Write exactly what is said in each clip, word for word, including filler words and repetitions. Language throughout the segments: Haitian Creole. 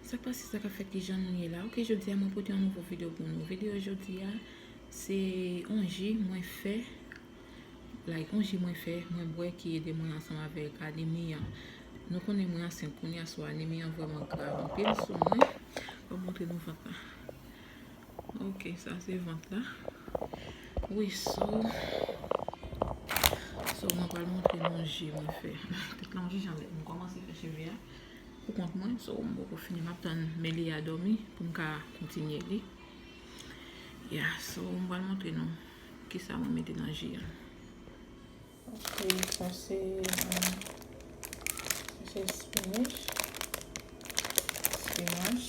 Sa k pase, sa k ap fèt, kijan nou ye la? Ok, jodi a mwen pote yon nouvo videyo pou nou. Videyo jodi a, se yon ji mwen fè. Like, yon ji mwen fè, mwen bwè, ki ede mwen ansanm avèk anemi an. Nou konnen mwen ansent kounye a, so anemi an vrèman grav anpil sou mwen. Mwen montre nou vant la. Ok, sa se vant la. Wi, so, so mwen pral montre nou ji mwen fè. Tout la yon ji jan lè m kòmanse fè cheve a pou kont mwen, so m poko fini. M ap tann Melia dòmi pou m ka kontinye li. Yeah, so m pral montre nou kisa mwen mete nan ji a. Ok, sa se, um, sa se spinach. Spinach.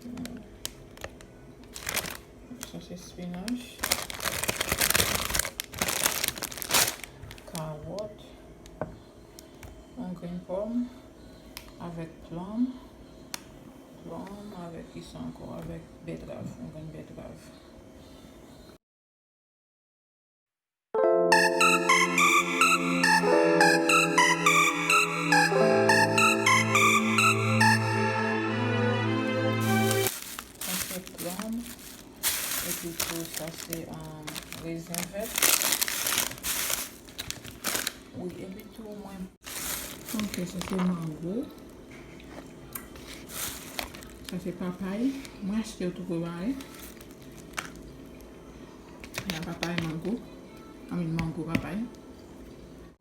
Hmm. Sa se spinach. Kawòt. Yon grenn pòm. Avèk plòm. Plòm, avèk kisa ankò? Avèk bètrav. Yon grenn bètrav. Sa se plòm. Epi tou, sa se, um, rezen vèt. Wi, epi tou, mwen. Ok, sa se mango. Sa se papay. Mwen achte yo tou prepare. Ya, papay, mango. I mean, mango, papay.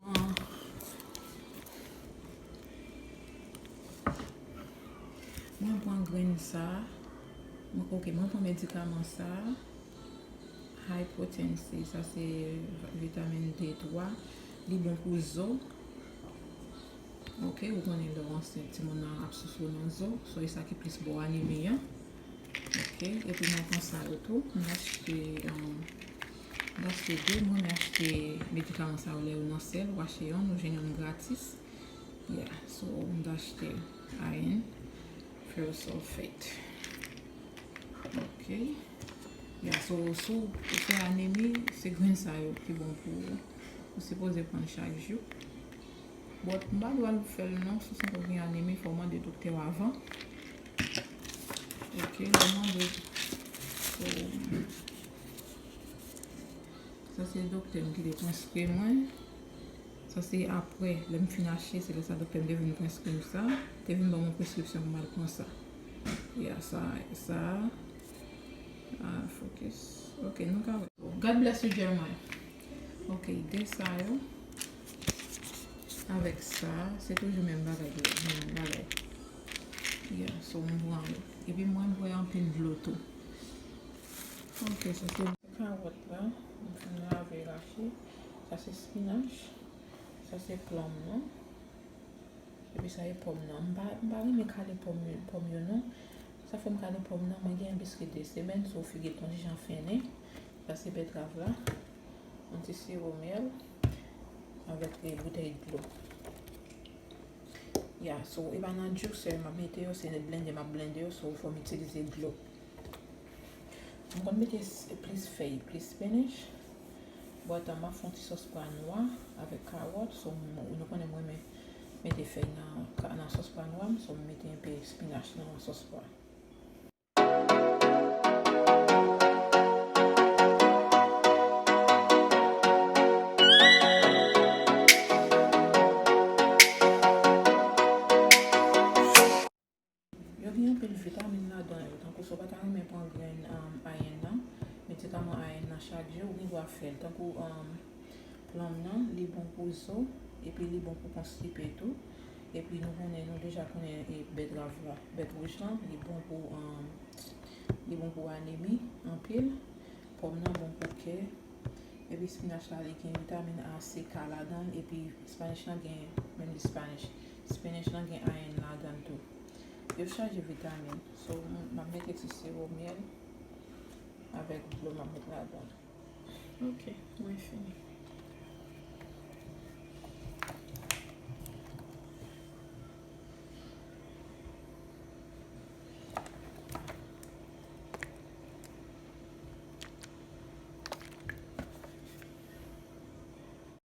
Ah. Mwen pran grenn sa. Mwen, ok, mwen pran medikaman sa. High potency, sa se vitamin D twa. Li bon pou zo. Ok, ou konnen lè w ansent, timoun nan ap soufri nan zo. So, e sa ki plis ba w anemi an. Ok, epi mwen pran sa yo tou. Mwen achte, um, mwen achte de, mwen renmen achte medikaman sa yo lè yo nan sèl. Ou achte yonn, ou jwenn yonn gratis. Yeah, so, mwen achte iron, ferrous sulfate. Ok. Yeah, so, si w fè anemi, se grenn sa yo ki bon pou ou. Ou sipoze pran l chak jou. But, m pa di w al fè l non, si w santi w gen anemi, fò w mande doktè w avan. Ok, lè w mande, so, sa se doktè m ki te preskri mwen. Sa se apre, lè m fin achte, se lè sa doktè m te vin preskri m sa. Te vin ban m yon preskripsyon pou m al pran sa. Yeah, sa, sa, ah, focus. Ok, nou ka wè. God bless you, Jeremiah. Ok, de sa yo. Avèk sa, se toujou menm bagay yo, menm bagay. Yeah, so m pran yo. Epi mwen bwè anpil dlo tou. Ok, sa se kawòt la. M fin lave, rache. Sa se spinach. Sa se plòm nan. Epi sa e pòm nan. M pa, m pa renmen kale pòm yo, pòm yo non. Sa fè m kale pòm nan, mwen gen biskit de semèn, so figi l konn jan fennen. Sa se bètrav la. Yon ti siwo myèl avèk, eh, boutèy dlo. Ya, so, e pa nan juicer m ap mete yo, se blende m ap blende yo, so fò m itilize dlo. M konn mete s-, plis fèy, plis spinach. But, um, m ap fè yon ti sòs pwa nwa avèk kawòt. So, m, nou konnen m renmen mete fèy nan ka-, nan sòs pwa nwa m. So, m mete enpe spinach nan sòs pwa. Yo gen anpil vitamin ladan yo, tankou si w pa ta renmen pran grenn, um, iron nan, medikaman iron nan chak jou, ou gen dwa fè l, tankou, um, plòm nan, li bon pou zo, epi li bon pou konstipe tou. Epi nou konnen, nou deja konnen, e, bètrav la, bèt wouj lan, li bon pou, um, li bon pou anemi anpil. Pòm nan bon pou kè. Epi spinach la, li gen vitamin A, C, K ladan l. Epi spinach lan gen, menm di spinach, spinach lan gen iron ladan l tou. Yo chaje vitamin. So, m, m ap mete ti siwo myèl avèk dlo m ap met ladan l. Ok, mwen fini.